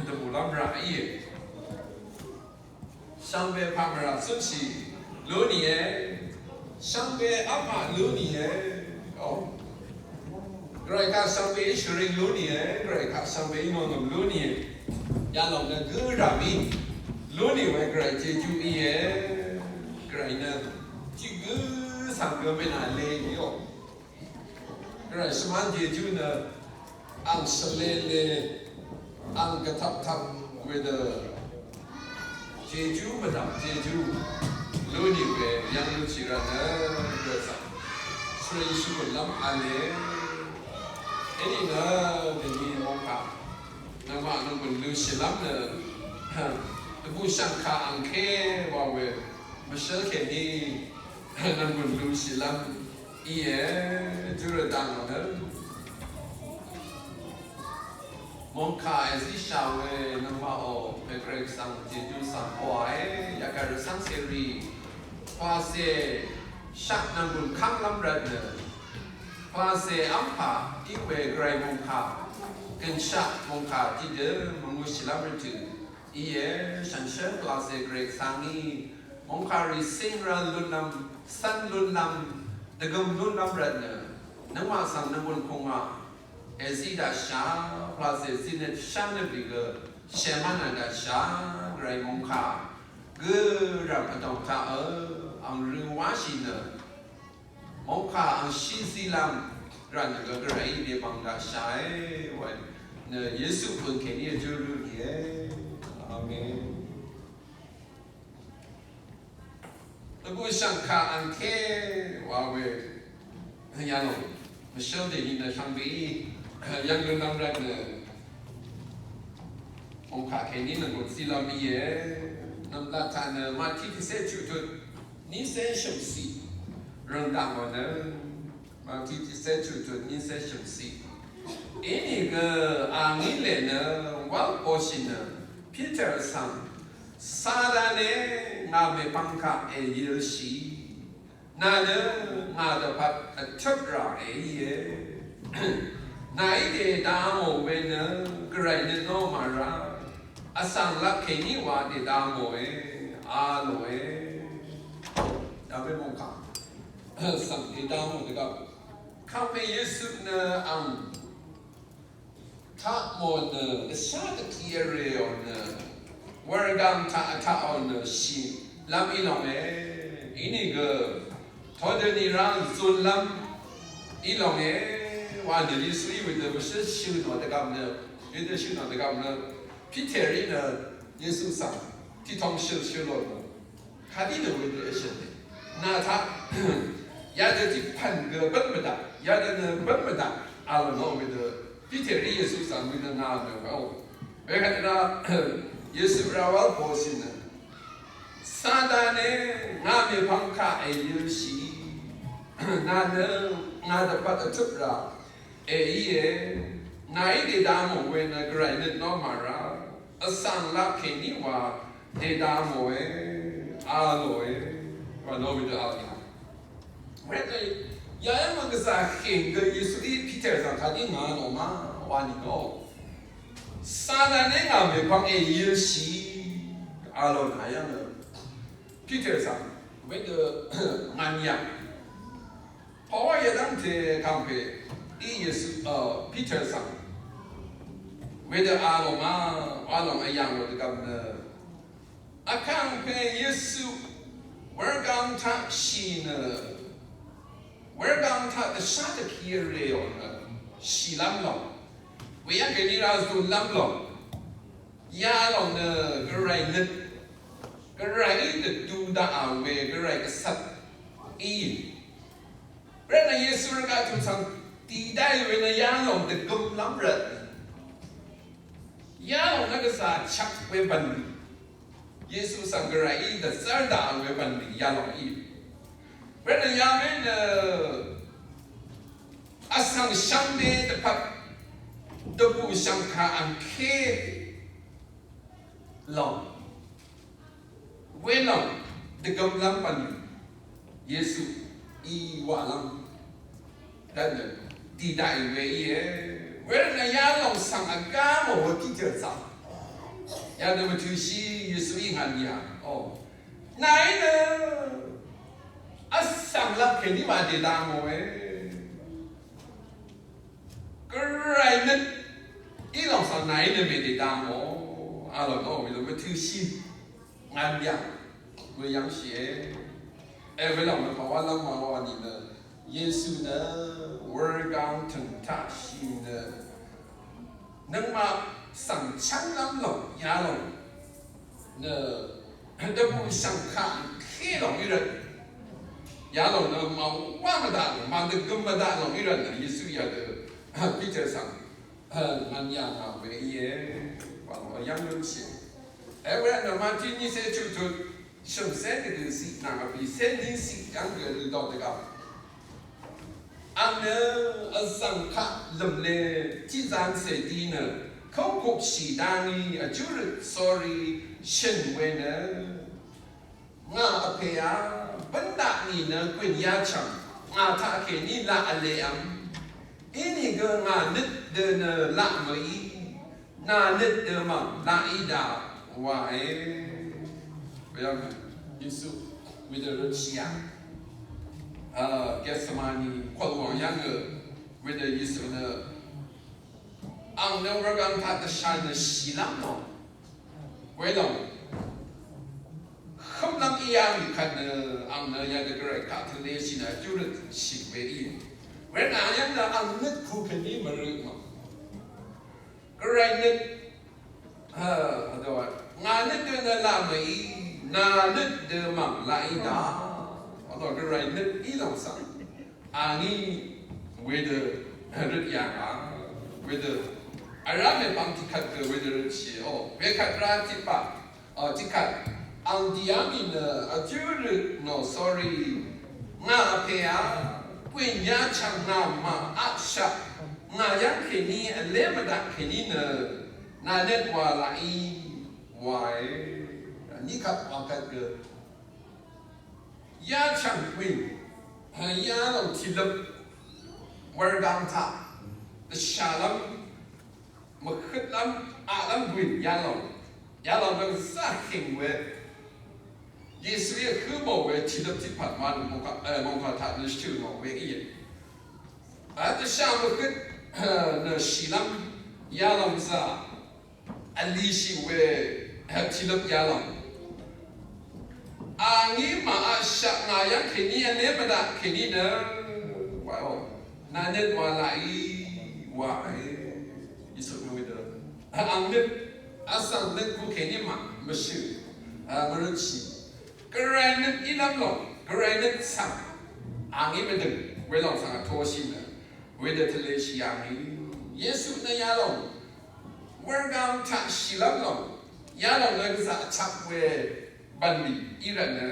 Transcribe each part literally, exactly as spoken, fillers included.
Dvbùlv́m rà íe. Shvngbe pàmvrà cúnshì lú nìe. Shvngbe v́mà lú nìe. O. Gvray kaq shvngbe í shvring lú nìe. Gvray kaq shvngbe í ngòngø̀m lú nìe. Yalòng nø gǿ rà mí lú nì we Gvray jejú íe. Gvray nø tiq gǿ svng gø mènà le íò. Gvray shvmán jejú nø ang shvlele, ang gvtaptap wedø jejú mvdv̀m jejú lú nì we yv́ng lúnshì rvt nø Gvray svng shvring shvgùnlv́m v̄le. Ení nø dèní mòngkà nøngmaq nònggùn lúnshìlv́m nø dvbùshv̀ngkà angké wa we mvshǿl kèní nònggùn lúnshìlv́m íe. Júrø dang nø mòngkà èzíshà we nøngmaqò pè Gvray svng jejú svng koàe. Yagvt rvcv́ngcèrì pvlacè shaq nònggùn kánglv́m rvt nø pvlacè v́mpà í we Gvray mòngkà gø̀nshaq mòngkà tiqdø mvngūshìlv́m rvtø̀ íe. Shànshér pvlacè Gvray svng í mòngkàrì cíng rv̄l lúnlv́m, cv́n lúnlv́m, dvgøm lúnlv́m rvt nø nøngmaq svng nònggùn kùngà èzí daqshà. Pvlacè zínøt shánøt rì gø shèmv́nà daqshà. Gvray mòngkà gø rv̀m vdòng taq ø ang rø̄ wáshì nø mòngkà angshí zílv́m rvt nø gø Gvrayí dèbvng daqshàe wa nø Yesu pø̀n kèní vjǿ lú nìe. Amen. Dvbùshv̀ngkà angké wa we yalòng mvshǿl dèní nø shvngbeí yv́ng lúnlv́m rvt nø mòngkà kèní nònggùn zílv́m íe. Nv̀mlat taq nø Mati tiqcé chuqtut nícé shø̀mciq rø̀ng daq ngò nø Mati tiqcé chuqtut nícé shø̀mciq. Inìgø a ngí lè nø wv́l poshì nø Piter svng Satan e, ngà mèpvng kaq èyilshì. Nà nø ngà dvpvt vtøp rà èíe. Nàí dèda mò we nø Gvray nø nò màra. Vsvng lvp kèní wa dèda mòe, a lòe. Dvbè mòngkà svng dèda mò dvgvp Kàngpè Yesu nø ang taq mò nø dvshá dvkì vrèò nø wurgam taq vtaqò nø shìlv́m í lònge. Inìgø todø nì rang zunlv́m í lònge. Wa nø Yesuí wedø mvshǿ shø̀ nò dvgvp nø, wedø shø̀ nò dvgvp nø Piterí nø Yesu svng tiqtong shø̀ shø̀ lò nø Kadí nø wedø èshø̀n e. Nà taq yadø tiq pv̀n gø bǿn mvdaq, yadø nø bǿn mvdaq, a lò nò wedø Piterí Yesu svng wedø nà nø weo. Wekvt ra Yesu ra wal bosì nø Satan e, ngà mèpvng kaq èyø̄shì. Nà nø ngà dvpvt vtøp ra èíe. Nàí dèda mò we nø Gvray nøt nò màra. Vsvng lap kèní wa dèda mòe, a lòe, wa nò wedø a lòe. Wedø yayv́ng gvzà hèng gø Yesuí Piter svng kadí ngà nò ma wa nìgø. Satan e ngà mèpvng èyø̄shì a lò nà yv́ng gø Piter svng wedø ngàn yv̀ng Paul yadv́ngte kàngpè í Yesu, a, Piter svng wedø a lò ma, a lò vyv̀ng lò dvgvp nø. Vkàngpè Yesu wurgv̀ng taq shì nø, wurgv̀ng taq dvshá dvkì rèò nø shìlv́m lòng. Weyv́ng kèní ra zunlv́m lòng. Yalòng nø Gvray nøt, Gvrayí dvdu daqà we Gvray gvcvt í. Rvt nø Yesu rvgaq tut svng dì daqì we nø yalòng dvgømlv́m rvt. Yalòng nø gvzà chvk we bv̀nlì. Yesu svng Gvrayí dvzv́r daqà we bv̀nlì yalòng í. Rvt nø ya we nø vsvng shvngbe dvpvt dvbù shv̀ngkà angké lòng. Welòng dvgømlv́m bv̀n Yesu í wàlv́m. Dvnø dì daqì we íe. Wervt nø yalòng svng vgá mò we Piter svng. Yadø mvtø̄shì Yesuí ngàn yà. O. Nàí nø vsvng lap kèní màdèdà mòe. Gvray nøt í lòng svng nàí nø mèdèdà mò. Vlòng o, mèlòng mvtø̄shì ngàn yà. Mø̀yv̀ngshìe. Èvlòng nø pàwálv́m màwà nìnø Yesu nø wurgang tø̀ng taqshì nø nøngmaq svng chv́nglv́m lòng yalòng nø dvbù shv̀ngkaq ké lòng í rvt yalòng nø màwá mvdaq lòng màdvgøm mvdaq lòng í rvt nø Yesu yadø Peter svng ngàn yà ngà we íe. Wà lòng yv́ng lúnshì. Èwe nø Mati nícé chuqtut shø̀mcé dvgø̀ ciq nvng vbìcé ní ciq yv́ng gø rø dò dvgvp. Ang nø vzv̀ng kaq lø̀mle tiqzan cèdi nø kóngkupshì dani vjúrøt sórí shø̀n we nø ngà vpèá bǿndaq nìnø gùn yachv̀ng ngà taqkèní laq vlevm. Inìgø ngà nøt dø nø laq mø̀í. Nà nøt dø mv̀ng laq í daq wàe. Weyv́ng Yesu wedø røtshì yà. Getsemani kwàlwàng yv́ng gø wedø Yesu nø ang nø wurgang taq dvshà nø shìlv́m lòng. Welòng. Hǿmlv́m í yà mì kvt nø ang nø yadø Gvray kaq tø̄leshì nø júrøtshì we í. Wenà yv́ng nø ang nøt ku kèní mvrø mv̀ng. Gvray nøt, a, vdø wa, ngà nøt dø nø laq mø̀í, nà nøt dø mv̀ng laq í daq. Vdø Gvray nøt í lòng svng. Angí wedø røt yà ngà, wedø vrá mèpvng tiqkvt gø wedø røtshìe. O, wekvt vrá tiqpà, o, tiqkvt ang dìá mì nø vjúrøt nò, sorry. Ngà vpèá, gùn yachv̀ng ngà màvaqshaq, ngà yv́ng kèní vlé mvdaq kèní nø, nà nøt wà laq í, wàe. Vní kvt wa kvt gø. Yachv̀ng gùn, yalòng tìløp, wurgang taq, dvshàlv́m, mvhøtlv́m, aqlv́m gùn, yalòng, yalòng dvzá hìng we, Yesuí vhǿ mò we, tìløp tiqpvt mvn mòngkà, e, mòngkà taq nø shø̀ mò we íe. A, dvshà mvhøt, e, nø shìlv́m, yalòng zà, vlishì we, e, tìløp yalòng. Angí màvaqshaq ngà yv́ng kèní vlé mvdaq kèní nø. Wa o. Nà nøt wà laq í wàe. Yesu nø wedø. Ang nøt. Vsvng nøt ku kèní màmvshø̀. A, mvrøtshì. Gvray nøt ílv́m lòng. Gvray nøt svng. Angí mvdø̀ng. Welòng svng vtoshì nø. Wedø tvleshì yà ngì. Yesu nø yalòng. Wurgang taq shìlv́m lòng. Yalòng nø gvzà vchvk we bv̀nlì í rvtnø.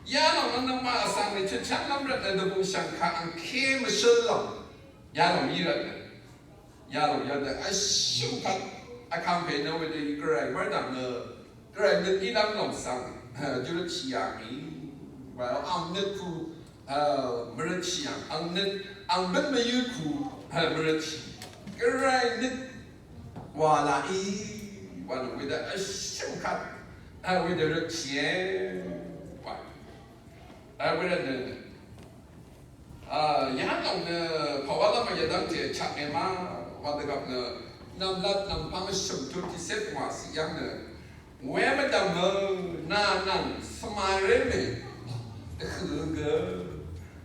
Yalòng nø nøngmaq vsvng nø chøchv́nglv́m rvtnø dvbùngshv̀ng kaq angké mvshǿl lòng. Yalòng í rvtnø. Yalòng yadø vshø̀m kvt vkàngpè nø wedø Gvray mv́rdv̀m nø Gvray nøt ílv́m lòng svng, e, jvrøtshì yà ngì. Wa ang nøt ku, e, mvrøtshì yà, ang nøt, ang bøt mvyǿ ku, e, mvrøtshì. Gvray nøt wà laq í, wa nø wedø vshø̀m kvt, e, wedø røtshìe. Wa. E, wedø nø, A, yalòng nø pàwálv́m yadv́ngte chaknge ma wa dvgvp nø nv̀mlat nv̀mpvng shø̀m tut tiqcé pvngwà ciq yv́ng nø we mvdv̀mø nà nvng svmaré mè dvhø̀ gø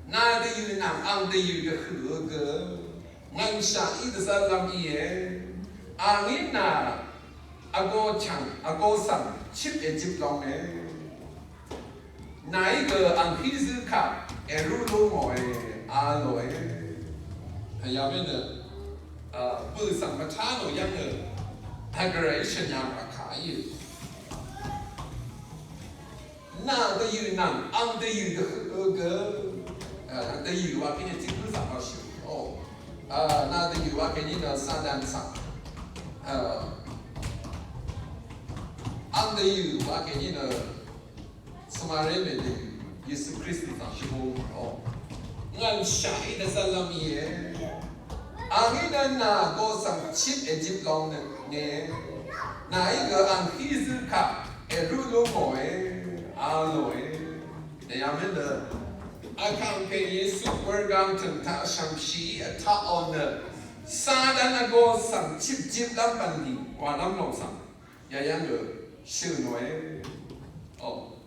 nà dvyø̀ nvng ang dvyø̀ dvhø̀ gø ngv̀nshaq í dvzv́nlv́m íe. Angí nà vgo chv̀ng vgo svng chip èjip lónge. Nàí gø ang hí zǿ kaq èrú lú ngòe a lòe. Yà mé nø, a, bø̀ svng mvtá nò yv́ng nø, a, Gvray shø̀n yà ngà kà íe. Nà dvyø̀ nvng ang dvyø̀ gø, gø, a, dvyø̀ wa kèní tiq gǿ svng wa shø̀n. O, a, nà dvyø̀ wa kèní nø Satan svng. A, ang dvyø̀ wa kèní nø Svmaré mèdø Yesu Kristu taq shvbung o. Ngv̀nshaq í dvzv́nlv́m íe. Angí nø nà go svng chip èjip long nø nge. Nàí gø angkí zǿ kaq èrú lú mòe, a lòe. Dèyàmén dø Vkàngpè Yesu wurgang tø̀ng taq shv̀mshì vtaqò nø Satan vgō svng chipchip lv́m bv̀nlì wàlv́m lòng svng yayv́ng gø shø̀ nòe. O,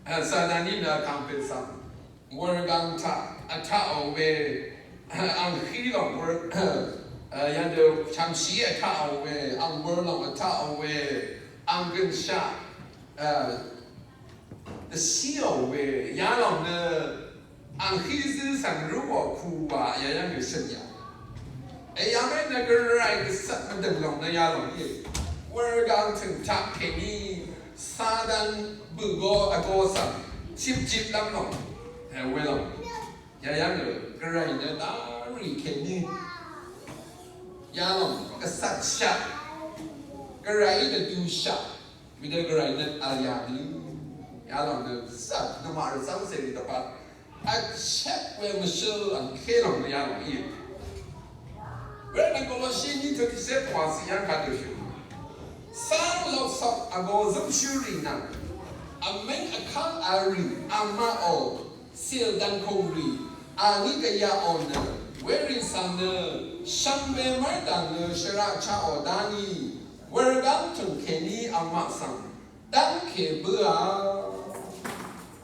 Satan í nø Vkàngpè svng wurgang taq vtaqò we, angkí lòng wur, yadø shv̀mshì vtaqò we, ang wur lòng vtaqò we, ang gønshaq dvshíò we, yalòng nø angkí zǿ svng rúò kuwà yayv́ng gø shø̀n yà. Èyàmé nø Gvray gvsvt mvdø̀ng lòng nø yalòng íe. Wurgang tø̀ng taq kèní Satan bø̀gø vgō svng chipchip lv́m lòng. Èwe lòng. Yayv́ng gø Gvray nø dárì kèní yalòng gvsvtshaq. Gvray nø dùshaq. Wedø Gvray nø vl yà nì. Yalòng nø svt nøngmaq rvzv́ng cèrì dvpvt vchvk we mvshǿl angké lòng nø yalòng íe. Wervtnø Koloshi ní tø tiqsé pvngwà cìyv́ng kadø shø̀n. Cáng loksok vgō zǿmshúrì nvng vmíng vkv́ng vl rì angmaqò cìl dv̀nkùngrì àngí gvyaqò nø werì svng nø shvngbe mv́rdv̀ng nø shvraq chaqò dá nì wurgáng tø̀ng kèní angmaq svng dv́ngkè bǿà.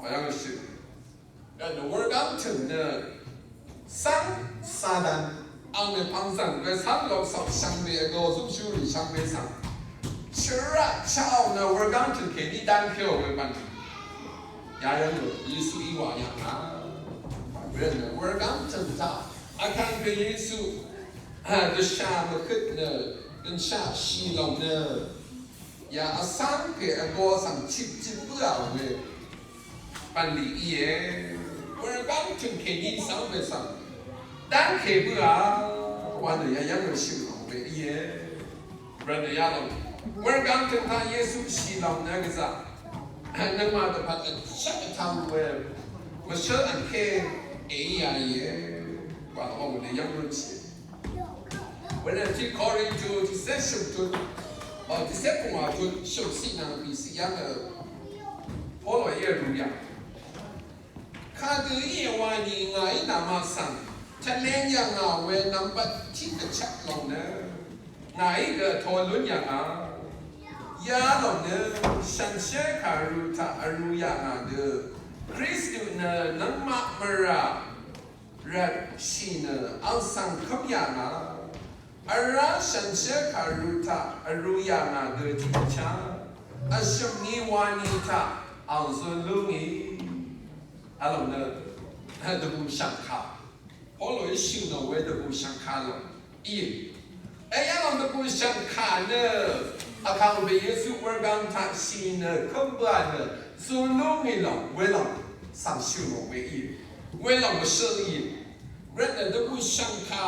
Wàyv́ng shø̀n. Nø wurgáng tø̀ng nø cáng Satan ang mèpvng zv̀ng we cáng loksok shvngbe vgō zúmshúrì shvngbe svng shvraq chaqò nø wurgáng tø̀ng kèní dv́ngkèò we bv̀n. Yayv́ng nø Yesu í wà yv̀ngà. Wervtnø wurgáng tø̀ng taq Vkàngpè Yesu dvshà mvhøt nø gønshaq shì lòng nø ya vsv́ng pè vgō svng chipchip bǿà we bv̀nlì íe. Wurgáng tø̀ng kèní cáng we svng dv́ngkè bǿà wa nø yayv́ng we shø̀n lòng we íe. Rvt nø yalòng wurgáng tø̀ng taq Yesu shì lòng nø gvzà nøngmaq dvpvt vchvk vtvng we mvshǿl angké èí yà íe. Wa nø ong nø yv́ng rø̀nshì. Wenvt tiq Korintu tiqcé shø̀m tut, tiqcé pungwà tut shø̀m ciq nvng bìciq yv́ng nø Polo í vrú yà. Kadø íe wa nì ngàí namaq svng tvleng yà ngà we nvmbat tiq dvchvk lòng nø ngàí gø to lún yà ngà. Yalòng nø shànshér kàru taq vrú yà ngà dø Kristu nø nøngmaq mvrà rvt shì nø ang svng kv́m yà ngà. Vrá shànshér kàru taq vrú yà ngà dø tiqchá vshø̀m ni wa ni taq ang zun lú ngì. Vlòng nø dvbù shv̀ngkà. Polo í shø̀n nò we dvbù shv̀ngkà lòng íe. Eyv́ng lòng dvbù shv̀ngkà nø Vkàngpè Yesu wurgáng taq shì nø kv́m bǿà nø zun lú ngì lòng welòng svng shø̀n nò we íe. Welòng mvshǿl íe. Rvt nø dvbù shv̀ngkà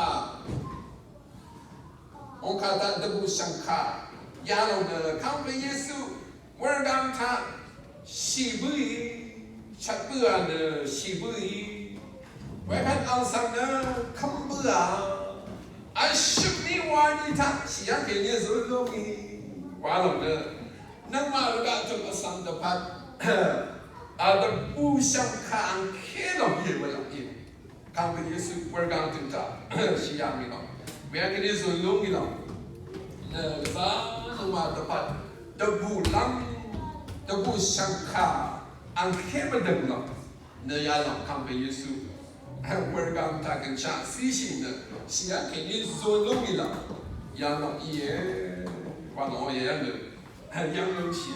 ongkà taq dvbù shv̀ngkà yalòng nø Vkàngpè Yesu wurgáng taq shì bǿì, shvt bǿà nø shì bǿì. Wekvt ang svng nø kv́m bǿà. Vshø̀m ni wa ni taq shì yv́ng kèní zun lú ngì. Wa lòng nø nøngmaq rvgaq tø̀m vsvng dvpvt a dvbù shv̀ngkà angké lòng íe welòng íe. Vkàngpè Yesu wurgáng tø̀ng taq shì yà mì lòng. Weyv́ng kèní zun lú ngì lòng. Nø gvzà nøngmaq dvpvt dvbù lv́m dvbù shv̀ngkà angké mvdø̀ng lòng. Nø yalòng Vkàngpè Yesu wurgáng taq gønshaq císhì nø shì yv́ng kèní zun lú ngì lòng. Yalòng íe. Wa lòng yayv́ng nø yv́ng lúngshì.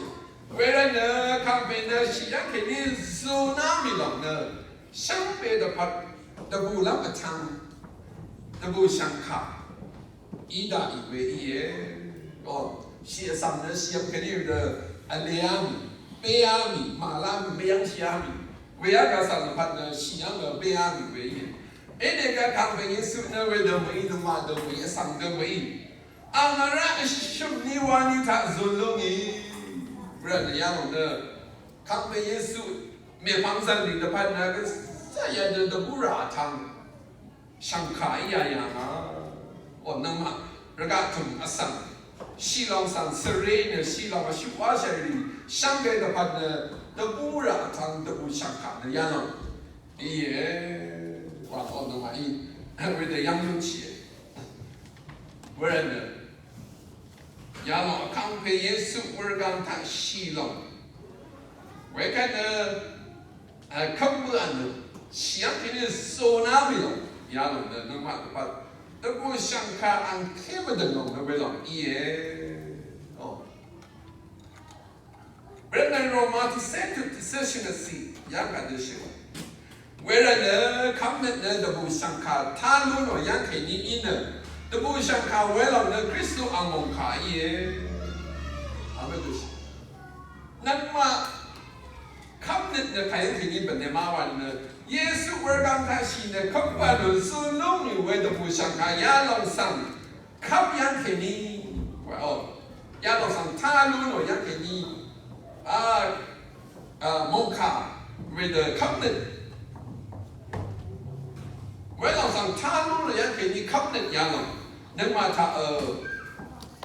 Wervt nø Vkàngpè nø shì yv́ng kèní zun á mì lòng nø shvngbe dvpvt dvbù lv́m vtvng dvbù shv̀ngkà í daqì we íe. O, shì vsvng nø shì yv́ng kèní dø vleá mì, béá mì, màlá mì, mvyv́ng shìá mì. Weyv́ng gvsvng dvpvt nø shì yv́ng dø béá mì we íe. Ene gø Vkàngpè Yesu nø wedø mø̀í, nøngmaq dø mø̀í, vsvng dø mø̀í. Ang vrá vshø̀m ni wa ni taq zun lú ngì. Rvt nø yalòng nø Vkàngpè Yesu mèpvng zv̀nlì dvpvt nø gvzà yadø dvbù rà vtvng shv̀ngkà í yà yà ngà. O nøngmaq rvgaq tø̀m vsvng Shìlòng svng svre nø shìlòng vshuq wáshàì rì shvngbe dvpvt nø dvbù rà vtvng dvbù shv̀ngkà nø yalòng íe. Wà kò nø màí wedø yv́ng lúnshìe. Wervtnø yalòng vkàngpè Yesu wurgv̀ng taq shìlòng wekvt nø Vkv́m bǿà nø shìyv́ng kèní zona mì lòng yalòng nø nøngmaq dvpvt dvbù shv̀ngkà angké mvdø̀ng lòng nø welòng íe. O. Wervtnø Roma tiqcé tut tiqcé shø̀n vsì yv́ng kà dø shø̀n. Wervtnø kv́mnøt nø dvbù shv̀ngkà tá lú nò yv́ng kèní í nø dvbù shv̀ngkà welòng nø Kristu angmòngkà íe. Amen dø shø̀n. Nøngmaq kv́mnøt nø kàyv́ng kèní bø̀n nø màwà nø Yesu wurgv̀ng taq shì nø kv́m bǿà nø zun lúngì we dvbù shv̀ngkà yalòng svng kv́m yv́ng kèní. Wa o. Yalòng svng tá lú nò yv́ng kèní. A, a, mòngkà wedø kv́mnøt. Welòng svng tá lú nò yv́ng kèní kv́mnøt yalòng. Nøngmaq taq, ø,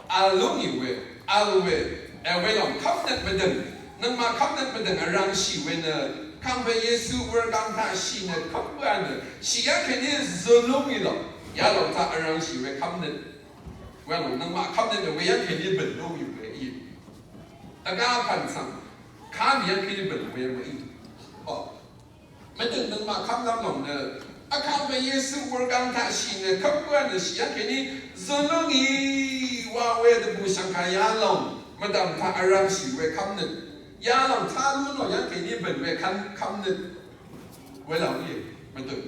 vl lúngì we, vl we, e, welòng kv́mnøt mvdø̀ng, nøngmaq kv́mnøt mvdø̀ng vrv̄ngshì we nø, kàngpè Yesu wurgv̀ng taq shì nø kv́m bǿà nø, shì yv́ng kèní zun lúngì lòng, yalòng taq vrv̄ngshì we kv́mnøt. Welòng nøngmaq kv́mnøt nø we yv́ng kèní bø̀n lúngì we í. Dvgá pv̀n svng, kà mì yv́ng kèní bø̀n we mø̀í. O. Mvdø̀ng nøngmaq kv́mlv́m lòng nø vkàngpè Yesu wurgv̀ng taq shì nø kv́m bǿà nø shì yv́ng kèní zun lúngì wa we dvbù shv̀ngkà yalòng mvdv̀m taq vrv̄ngshì we kv́mnøt. Yalòng tá lú nò yv́ng kèní bø̀n we kv́m, kv́mnøt. Welòng íe, mvdø̀ng.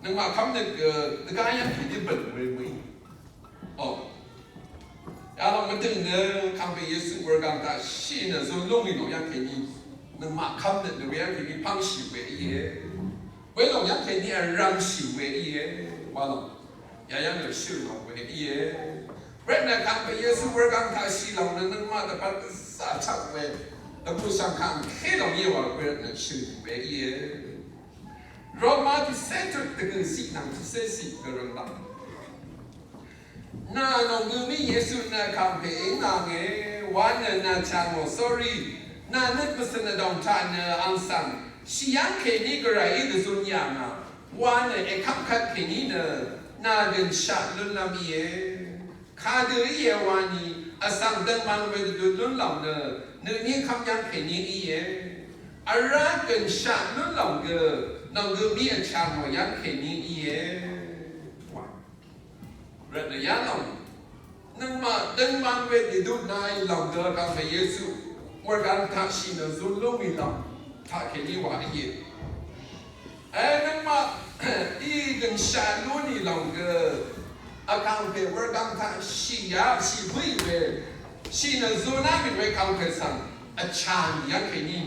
Nøngmaq kv́mnøt gø dvgá yv́ng kèní bø̀n we mø̀í. O. Yalòng mvdø̀ng nø kàngpè Yesu wurgv̀ng taq shì nø zun lúngì lòng yv́ng kèní. Nøngmaq kv́mnøt nø we yv́ng kèní pv́ngshì we íe. Welòng yv́ng kèní vrv̄ngshì we íe. Walòng. Yayv́ng nø shø̀n lòng we íe. Wervtnø kàngpè Yesu wurgv̀ng taq shì lòng nø nøngmaq dvpvt zà chvk we. Dvbù shv̀ngkà angké lòng íe wa wervtnø shø̀n we íe. Roma tiqcé tut dvgø̀ siq nvng tiqcé siq gv̀rv̀ng laq. Nà nònggø mí Yesu nø kàngpè íngà ngè wa nø nà chà ngò sórí. Nà nøt mvsø̀n vdòng taq nø ang svng shì yv́ng kèní gvray í dvzun yà ngà wa nø èkv́m kvt kèní nø nà gø̀nshaq lúnlv́m íe. Kadø íe wani vsvng døngman we dvdut lúnlv́m nø nø ní kv́m yv́ng kèní íe. Vrá gø̀nshaq lúnlv́m gø nònggø mí vchà ngò yv́ng kèní íe. Wa. Rvtnø yalòng nøngmaq døngman we dvdut nà í lòng gø kàngpè Yesu wurgv̀ng taq shì nø zun lúngì lòng taq kèní wa íe. E, nøngmaq í gø̀nshaq lúnì lòng gø vkàngpè wurgv̀ng taq shì yà shì bǿì we shì nø zun á mì we kàngpè svng vchà nì yv́ng kèní.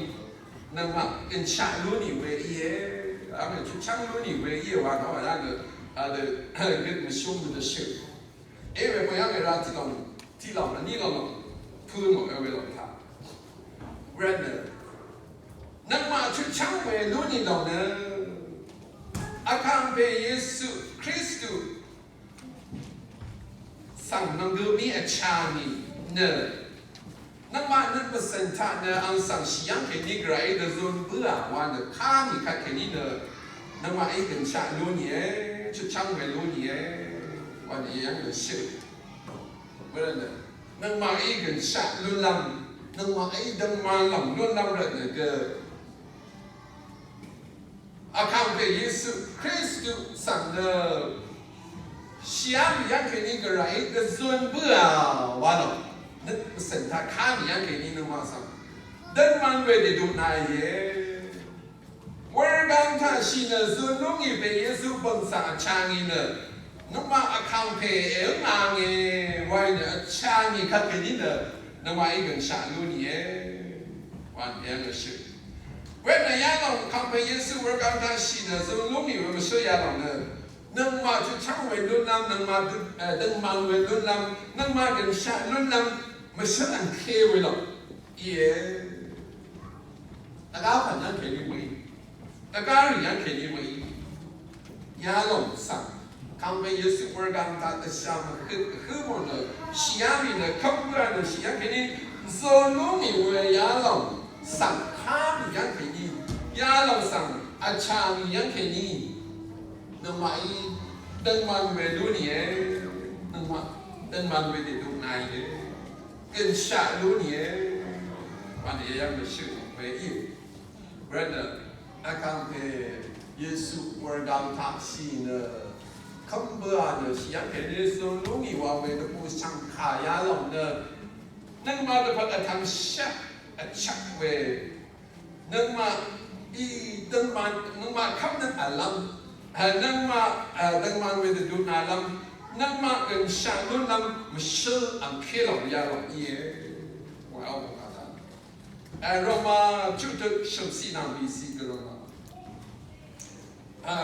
Nøngmaq gø̀nshaq lúnì we íe. Vmè chutchv́ng lúnì we íe wa nò yv́ng gø, a, dø gøt mvshúng dø shø̀. Ewe mø yv́ng era tiqlòng, tiqlòng, vní lòng lòng, pø̄ mò ewe lòng taq. Wervtnø. Nøngmaq chutchv́ng we lúnì lòng nø. Vkàngpè Yesu Kristu svng nònggø mí vchà nì nø. Nøngmaq nøt mvsø̀n taq nø ang svng shì yv́ng kèní gvray dvzun bǿà wa nø ká nì kvt kèní nø. Nøngmaq í gø̀nshaq lú nìe, chutchv́ng we lú nìe. Wa nø yv́ng nø shø̀. Wervtnø. Nøngmaq í gø̀nshaq lúnlv́m. Nøngmaq í døngman lòng lúnlv́m rvtnø gø. Vkàngpè Yesu Kristu svng nø shìá mì yv́ng kèní gvray dvzun bǿà wa lòng. Nøt mvcø̀n taq ká mì yv́ng kèní nøngmaq svng døngman we dèdut nàìe. Wurgáng taq shì nø zun lúngì pè Yesu bø̀ng svng vchá ngì nø nøngmaq vkàngpè èǿngà ngì wa í nø vchá ngì kvt kèní nø nøngmaq í gø̀nshaq lú nìe. Wa nø yv́ng nø shø̀. Wet nø yalòng kàngpè Yesu wurgáng taq shì nø zun lúngì we mvshǿl yalòng nø nøngmaq chutchv́ng we lúnlv́m, nøngmaq dø, e, døngman we lúnlv́m, nøngmaq gø̀nshaq lúnlv́m, mvshǿl angké we lòng. Íe. Dvgá pv̀n yv́ng kèní mø̀í. Dvgá rì yv́ng kèní mø̀í. Yalòng svng. Kàngpè Yesu wurgang taq dvshà mvhøt vhǿ mò nø shìyá mì nø kv́m bǿà nø shìyá kèní zø lú mì we yalòng svng ká mì yv́ng kèní yalòng svng vchà mì yv́ng kèní nøngmaqí døngman we lú nìe. Nøngmaq døngman we dèdung nàìe. Gønshaq lú nìe. Wà nìe yv́ng mvshøq we íe. Brother, vkàngpè Yesu wurgang taq shì nø kv́m bǿà nø shì yv́ng kèní zø lú mì wa we dvbù shv̀ngkà yalòng nø nøngmaq dvpvt vtvng shvk vchvk we nøngmaq í døngman nøngmaq kv́mnøt vlv́m nøngmaq døngman we dvdut nalv́m nøngmaq gønshaq lúnlv́m mvshǿl angké lòng yalòng íe. Wa ó mvkàdv́m. Roma chuqtut shø̀mciq nvng bìciq gø Roma.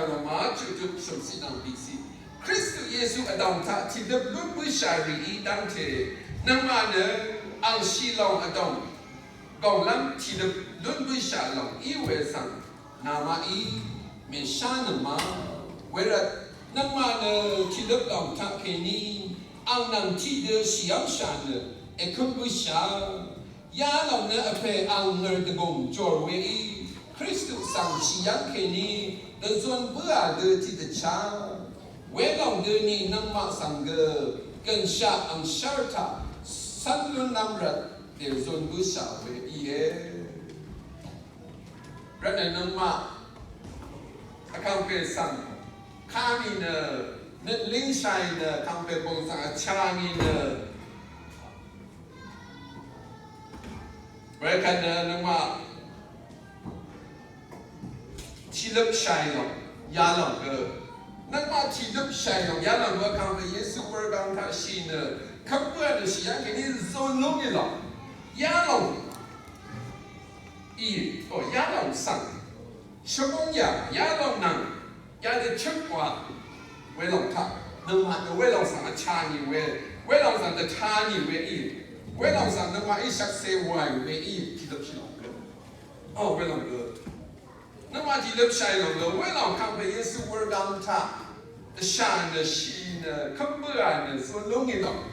Roma chuqtut shø̀mciq nvng bìciq. Kristu Yesu vdòng taq tìdøp lún bǿshà rìí dv́ngte nøngmaq nø angshì lòng vdòng gònglv́m tìdøp lún bǿshà lòng í we svng nàmaqí mèshánøng ma. Wervt nøngmaq nø tìdøp lòng taqkèní ang nvng tiqdø shìv́mshà nø èkǿm bǿshà. Yalòng nø vpè ang ngø̀r dvgùng jòr weí Kristu svng shì yv́ng kèní dvzun bǿà dø tiqdvchá. Welòng døni nøngmaq svng gø gønshaq angshv́r taq cv́n lúnlv́m rvt dèzun bǿshà we íe. Rvtnø nøngmaq vkàngpè svng kà mì nø nøt língshàì nø kàngpè bùng svng vchá ngì nø Wekvt nø nøngmaq tìløpshàì lòng yalòng gø. Nøngmaq tìløpshàì lòng yalòng gø kàngpè Yesu wurgang taq shì nø kv́m bǿà nø shì yv́ng kèní zun lúngì lòng. Yalòng í, o, yalòng svng shvbúng yà, yalòng nvng yadø chøk wa. Welòng taq nøngmaq nø welòng svng vchá ngì we, welòng svng dvchá ngì we í. Welòng svng nøngmaqí shvkse wa we í, tìløpshì lòng gø. O, welòng gø. Nøngmaq tìløpshàì lòng gø, welòng kàngpè Yesu wurgang taq dvshà nø shì nø kv́m bǿà nø zun lúngì lòng.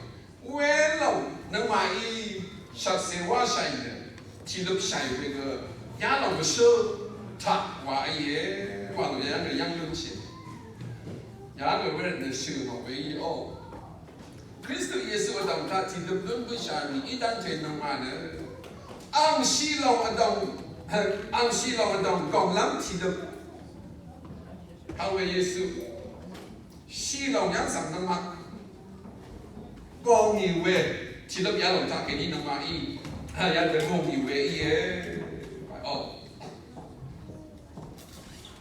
Welòng nøngmaqí shvkse wáshàì nø tìløpshàì we gø yalòng mvshǿl taq wa íe. Wa lò yà nø yv́ng lúnshì. Yà nø wervt nø shø̀ nò we í o. Kristu Yesu vdòng taq tìløp lún bǿshà rì í dv́ngte nøngmaq nø angshì lòng vdòng, angshì lòng vdòng gònglv́m tìløp. Kàngpè Yesu shì lòng yv́ng svng nøngmaq gòngì we, tìløp yalòng taq kèní nøngmaqí yadø gòngì we íe. O.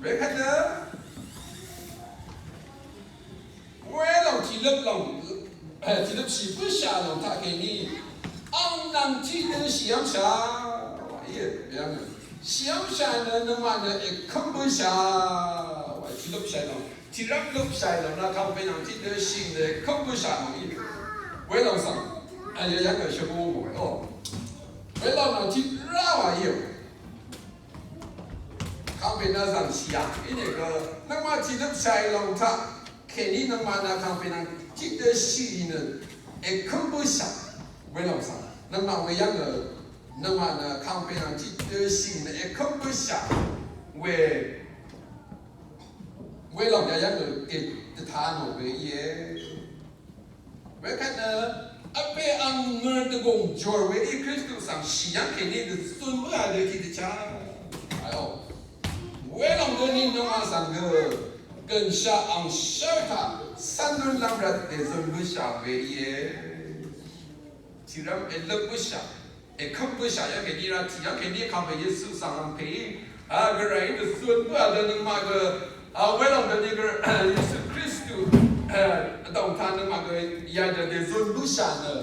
Wekvt nø welòng tìløp lòng, tìløpshì bǿshà lòng taq kèní ang nvng tiqdø shìv́mshà wa íe. Shìv́mshà nø nøngmaq nø èkv́m bǿshà wa tìløpshà lòng. Tìrv́m løpshàì lòng nø kàngpè nvng tiqdø shì nø èkv́m bǿshà lòng í. Welòng svng, a, yv́ng nø shvbú mò we o. Welòng nvng tiqrá wa íe. Kàngpè nø zv̀ng shì yà. Inìgø nøngmaq tìløpshàì lòng taq kèní nøngmaq nø kàngpè nvng tiqdø shì nø èkv́m bǿshà. Welòng svng nøngmaq we yv́ng nø nøngmaq nø kàngpè nvng tiqdø shì nø èkv́m bǿshà we. Welòng yayv́ng nø gèt dvta nò we íe. Wekvt nø vpè ang ngø̀r dvgùng jòr we í Kristu svng shì yv́ng kèní dvzun bǿà dø tiqdvchá. Ayo. Welòng døni nøngmaq svng gø gø̀nshaq angshv́r taq cv́n lúnlv́m rvt dèzun bǿshà we íe. Tìrv́m èløp bǿshà, èkv́m bǿshà yv́ng kèní rá tì yv́ng kèní kàngpè Yesu svng ang pè í. A, gvray dvzun bǿà dø nøngmaq gø, a, welòng døni gø, Yesu Kristu, a, vdòng taq nøngmaq gø yadø dèzun bǿshà nø.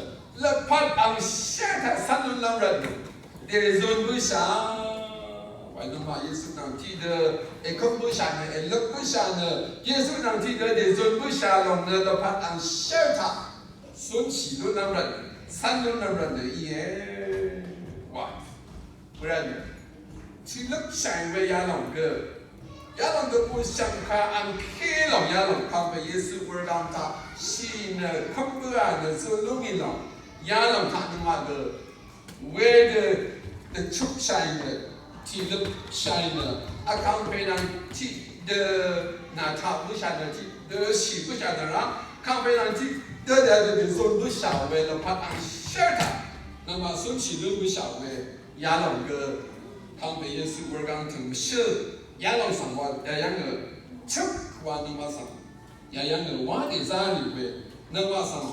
Lvpat angshv́r taq cv́n lúnlv́m rvt nø. Dèzun bǿshà. Wàí nøngmaq Yesu nvng tiqdø èkv́m bǿshà nø, èløp bǿshà nø. Yesu nvng tiqdø dèzun bǿshà lòng nø lvpat angshv́r taq cúnshì lúnlv́m rvt, cv́n lúnlv́m rvt nø íe. Wa. Wervt nø tìløpshàì we yalòng gø Yalòng dvbù shv̀ngkà angké lòng yalòng kàngpè Yesu wurgv̀ng taq shì nø kv́m bǿà nø zø lúngì lòng yalòng taq nøngmaq gø wedø dvchup shàì nø tìløp shàì nø vkàngpè nvng tiqdø nà taq bǿshà nø tiqdø shì bǿshà nø rá kàngpè nvng tiqdø dvdø dvzun bǿshà we lvpat angshv́r taq nøngmaq cúnshì lún bǿshà we yalòng gø kàngpè Yesu wurgv̀ng tø̀ng mvshǿl yalòng svng wa yayv́ng nø chøp wa nøngmaq svng yayv́ng nø wa dèzá rì we nøngmaq svng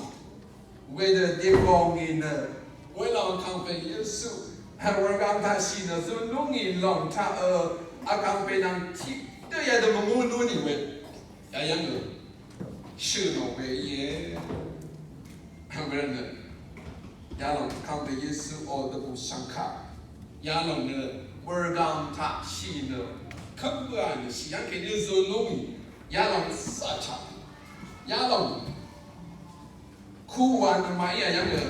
wedø dègòngì nø welòng kàngpè Yesu wurgv̀ng taq shì nø zø lúngì lòng taq ø vkàngpè nvng tiqdø yadø mvngú lúnì we yayv́ng nø shø̀ nò we íe. Vbø̀rvt nø yalòng kàngpè Yesu ò dvbù shv̀ngkà yalòng nø wurgv̀ng taq shì nø kv́m bǿà nø shì yv́ng kèní zø lúngì yalòng zàchà yalòng kuwa nø màí yayv́ng nø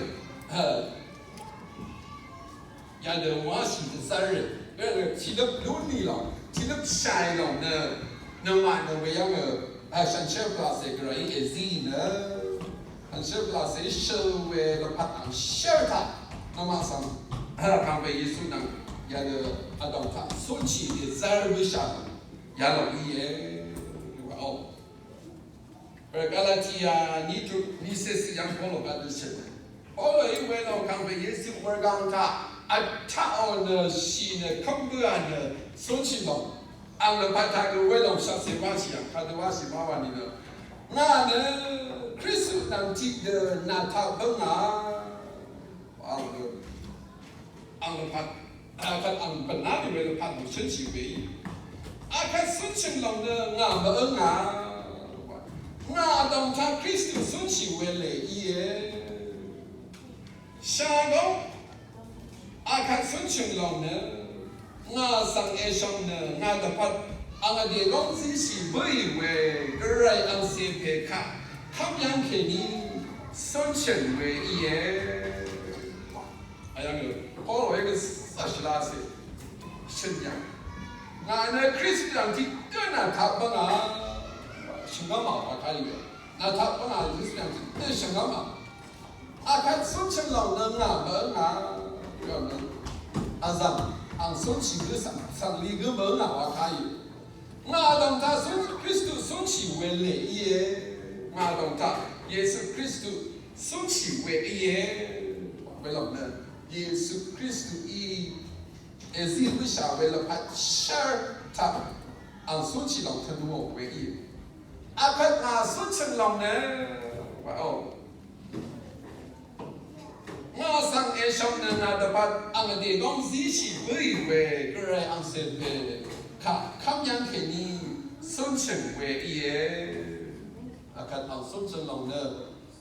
yadø wáshì dvzv́r rø. Wervt nø tìløp lúnì lòng, tìløp shàì lòng nø, nøngmaq nø weyv́ng ø, a, shànshér pvlàcè gvrayí èzí nø. Shànshér pvlàcè shøl we lvpat angshv́r taq, nøngmaq svng, a, kàngpè Yesu nvng, yadø vdòng taq, cúnshì dvzv́r bǿshà, yalòng íe. Wa o. Galatiya ní tuq ní cé cì yv́ng Polo kaq dø shø̀n. Polo í we lòng kàngpè Yesu wurgv̀ng taq vtaqò nø shì nø kv́m bǿà nø cúnshì lòng. Ang lvpat taq gø we lòng shvkse wáshì yv̀ng kadø wáshì má wà nìnø. Ngà nø Kristu nvng tiqdø nà taq bǿngà. Ang lvpat, akvt ang bv̀nlá nì we lvpat mvchǿnshì we í. Akvt cúnshø̀ng lòng nø ngà mvǿngà. Ngà vdòng taq Kristu cúnshì we lè íe. Shagóng akvt cúnshø̀ng lòng nø ngà svng èshòng nø ngà dvpvt ang vdè góng zíshì bǿì we gvray angcè pè kaq kv́m yv́ng kèní cúnshø̀ng we íe. Ayv́ng ø, Polo we gø svshvlacè shø̀n yv̀ng. Ngà nø Kristu yv̀ng tiqdø nà taq bvngà shvngv́mà wa kà í we. Nà taq bvngà Kristu yv̀ng tiqdø shvngv́mà. Akvt cúnshø̀ng lòng nø ngà mvngà. Yv̀ng nø azv̀ng ang cúnshì gø svng, svng li gø mvngà wa kà í we. Ngà dòng taq cún Kristu cúnshì we lè íe. Ngà dòng taq Yesu Kristu cúnshì we íe. Welòng nø Yesu Kristu í èzí bǿshà we lvpat shv́r taq ang cúnshì lòng tvnù we íe. Akvt ngà cúnshø̀ng lòng nø wa o. Ngà svng èshòng nø ngà dvpvt ang vdè góng zíshì bǿì we gvray angcè pè kaq kv́m yv́ng kèní cúnshø̀ng we íe. Akvt ang cúnshø̀ng lòng nø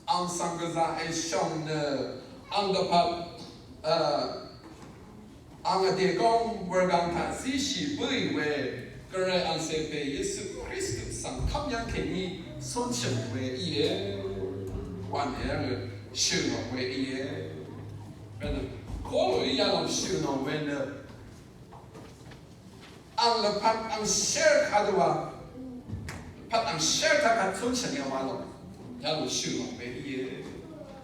ang svng gvzà èshòng nø ang dvpvt, a, ang vdè góng wurgv̀ng taq zíshì bǿì we gvray angcè pè Yesu Kristu svng kv́m yv́ng kèní cúnshø̀ng we íe. Wà nìyv́ng ø shø̀n we íe. Polo í yalòng shø̀n we nø ang lvpat ang shv́r kadø wa lvpat ang shv́r taq kvt cúnshø̀ng yv̀ng wa lòng yalòng shø̀n we íe.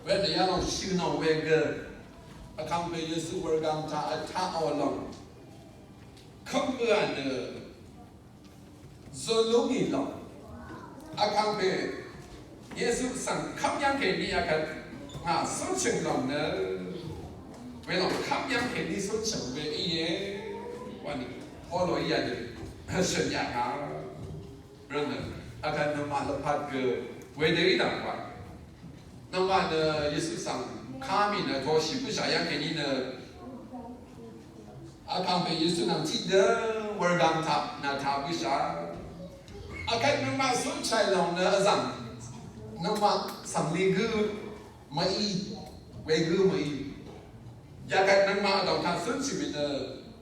Wenø yalòng shø̀n we gø Vkàngpè Yesu wurgv̀ng taq vtaqò lòng kv́m bǿà nø zø lúngì lòng. Vkàngpè Yesu svng kv́m yv́ng kèní akvt ngà cúnshø̀ng lòng nø welòng kv́m yv́ng kèní cúnshø̀ng we íe. Wani Polo í yadø shø̀n yà ngà. Rvngø akvt nøngmaq lvpat gø wedø í dv̀ng wa. Nøngmaq nø Yesu svng ká mì nø toshì bǿshà yv́ng kèní nø Vkàngpè Yesu nvng tiqdø wurgv̀ng taq nà taq bǿshà. Akvt nøngmaq cúnshàì lòng nø vzv̀ng nøngmaq svng li gǿ mø̀í, wegǿ mø̀í. Yakvt nøngmaq vdòng taq cúnshì mì nø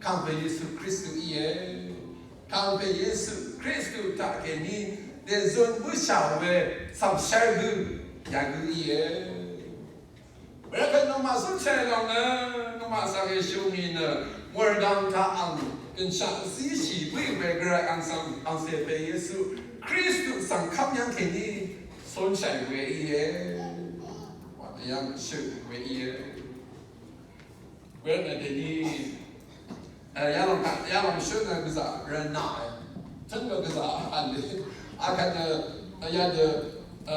Kàngpè Yesu Kristu íe. Kàngpè Yesu Kristu taq kèní dèzun bǿshà we cv̀mshv́r gǿ yagǿ íe. Wervt nøngmaq cúnshàì lòng nø nøngmaq svng èshø̀ngì nø wurgv̀ng taq ang Shaq zíshì bǿì we Gvray ang svng, angcè pè Yesu Kristu svng kv́m yv́ng kèní cúnshàì we íe. Wà nø yv́ng shø we íe. Wervtnø dèní, e, yalòng, yalòng shø nø gvzà rvnà, e. Tø̀n gø gvzà vl e. Akvt nø, e, yadø, e,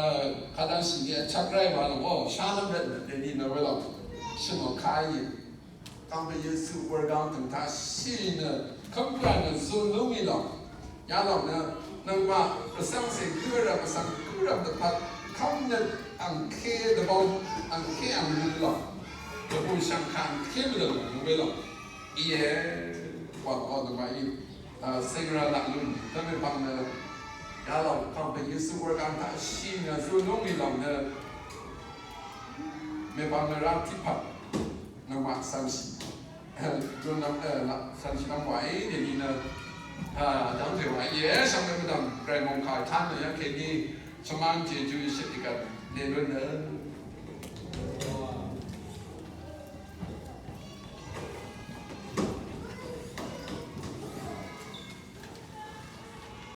kadv́ngshì e chvk ráì wa lòng, o, shálv́m rvtnø dèní nø welòng shø̀n ò ká íe. Kangpe Yesu wurgang tø̀ng taq shì nø, kv́mkv́m nø zun lúngì lòng. Yalòng nø, nøngmaq, vsvng sè gǿrvm, vsvng gǿrvm dvpvt, kv́m nø, angké dvbóng, angké anglú lòng. Dvbù shvngkà angké mvdø̀ng lòng, nvng we lòng. Íe, wà kò nøngmaq í, a, sèngrvm laq lún, tø̀mè pvng nø, yalòng, kangpe Yesu wurgang taq shì nø, zun lúngì lòng nø, mèpvng nø rvng tiqpvt. Nøngmaq cv̄nshì. Lún nvng, e, nvng cv̄nshì nvng wàí dèní nø, a, dv́ngte wàí íe, shvngbe mvdv̀m Gvray mòngkà tán nø yv́ng kèní shvmán jejú í shøt dvgvt dèlún nø.